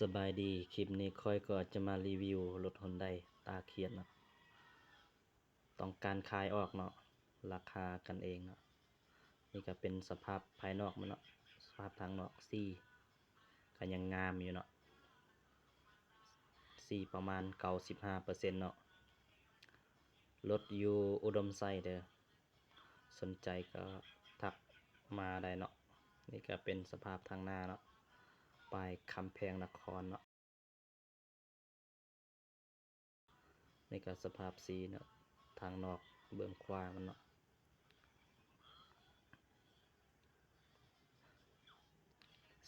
ສະບາຍດີ, ຄລິບນີ້ຂ້ອຍກໍຈະມາຣີວິວລົດຮຸນໄດຕາຄຽດເນາະ, ຕ້ອງການຂາຍອອກເນາະ, ລາຄາກັນເອງເນາະ. ນີ້ກໍເປັນສະພາບພາຍນອກມັນເນາະ, ສະພາບທາງນອກ ສີກໍຍັງງາມຢູ່ເນາະ, ສີປະມານເກົ້າສິບຫ້າເປີເຊັນເນາະ. ລົດຢູ່ອຸດົມໄຊເດີ, ສົນໃຈກໍທັກມາໄດ້ເນາະ. ນີ້ກໍເປັນສະພາບທາງໜ້າເນາະ, ປ້າຍຄຳແພງນະຄອນເນາະ. ນີ້ກໍສະພາບສີເນາະ, ທາງນອກເບື້ອງຂວາມັນເນາະ,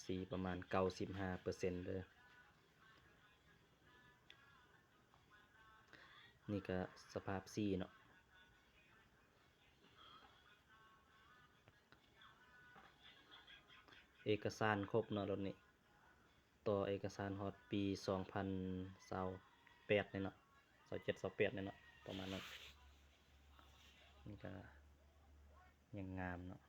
ສີປະມານເກົ້າສິບຫ້າເປີເຊັນເດີ. ນີ້ກໍສະພາບສີເນາະ, ເອກະສານຄົບເນາະລົດນີ້. ຕໍ່ເອກະສານຮອດປີສອງພັນຊາວແປດນີ້ເນາະ, ຊາວເຈັດ ຊາວແປດນີ້ເນາະ, ປະມານນັ້ນ. ນີ້ກໍຍັງງາມເນາະ,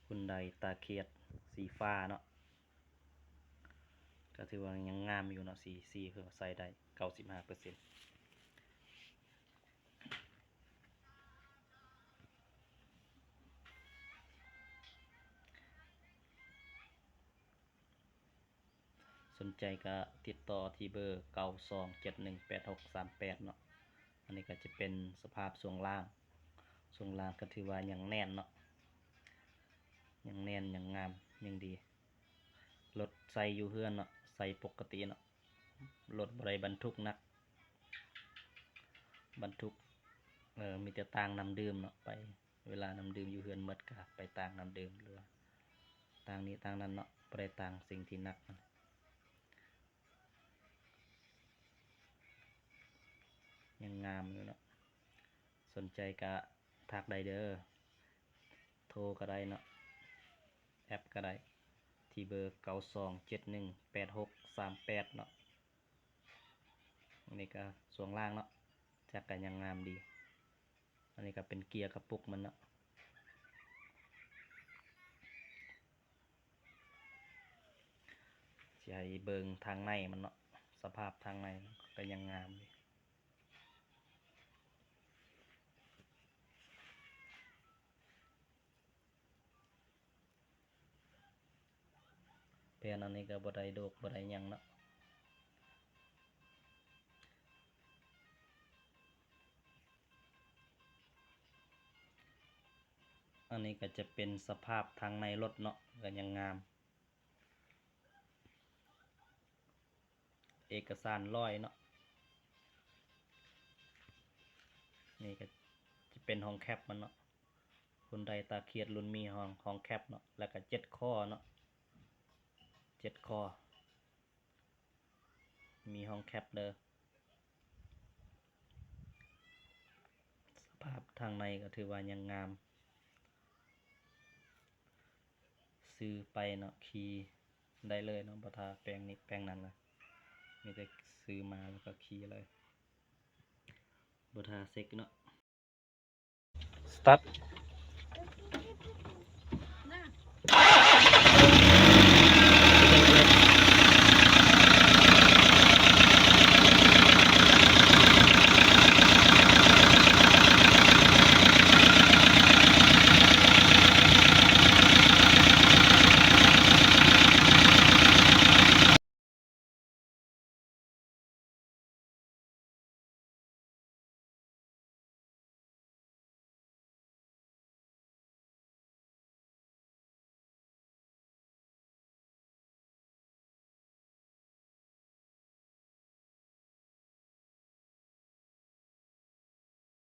ຮຸນໄດຕາຄຽດສີຟ້າເນາະ, ກໍຖືວ່າຍັງງາມຢູ່ເນາະ, ສີ ສີເພິ່ນໃຊ້ໄດ້ເກົ້າສິບຫ້າເປີເຊັນ. ສົນໃຈກໍຕິດຕໍ່ທີ່ເບີເກົ້າສອງເຈັດໜຶ່ງແປດຫົກສາມແປດເນາະ. ອັນນີ້ກໍຈະເປັນສະພາບຊ່ວງລ່າງ, ຊ່ວງລ່າງກໍຖືວ່າຍັງແໜ້ນເນາະ, ຍັງແໜ້ນ ຍັງງາມ ຍັງດີ. ລົດໃຊ້ຢູ່ເຮືອນເນາະ, ໃຊ້ປົກກະຕິເນາະ, ລົດບໍ່ໄດ້ບັນທຸກໜັກ, ບັນທຸກ ເອີ ມີແຕ່ຕ່າງນ້ຳດື່ມເນາະ, ໄປເວລານ້ຳດື່ມຢູ່ເຮືອນໝົດກໍໄປຕ່າງນ້ຳດື່ມ ຫຼືວ່າຕ່າງນີ້ຕ່າງນັ້ນເນາະ, ບໍ່ໄດ້ຕ່າງສິ່ງທີ່ໜັກ. ຍັງງາມຢູ່ເນາະ, ສົນໃຈກະທັກໄດ້ເດີ, ໂທກະໄດ້ເນາະ, ແອັບກະໄດ້ ທີ່ເບີເກົ້າສອງເຈັດໜຶ່ງແປດຫົກສາມແປດເນາະ. ອັນນີ້ກະຊ່ວງລ່າງເນາະ, ຈັກກະຍັງງາມດີ. ອັນນີ້ກະເປັນເກຍກະປຸກມັນເນາະ. ຊິໃຫ້ເບິ່ງທາງໃນມັນເນາະ, ສະພາບທາງໃນກໍຍັງງາມຢູ່. ແຜ່ນອັນນີ້ກໍບໍ່ໄດ້ໂດກ ບໍ່ໄດ້ຫຍັງເນາະ. ອັນນີ້ກໍຈະເປັນສະພາບທາງໃນລົດເນາະ, ກໍຍັງງາມ. ເອກະສານຮ້ອຍເນາະ. ນີ້ກໍຈະເປັນຫ້ອງແຄັບມັນເນາະ. ຮຸນໄດຕາຄຽດລຸ້ນມີຫ້ອງ ຫ້ອງແຄັບເນາະ, ແລ້ວກໍເຈັດຂໍ້ເນາະ, ເຈັດຂໍ້ ມີຫ້ອງແຄັບເດີ. ສະພາບທາງໃນກໍຖືວ່າຍັງງາມ. ຊື້ໄປເນາະ, ຂີ່ໄດ້ເລີຍເນາະ, ບໍ່ຖ້າແປງນີ້ແປງນັ້ນນະ, ມີແຕ່ຊື້ມາແລ້ວກໍຂີ່ເລີຍ, ບໍ່ຖ້າເຊັກເນາະ. ສະຕາດ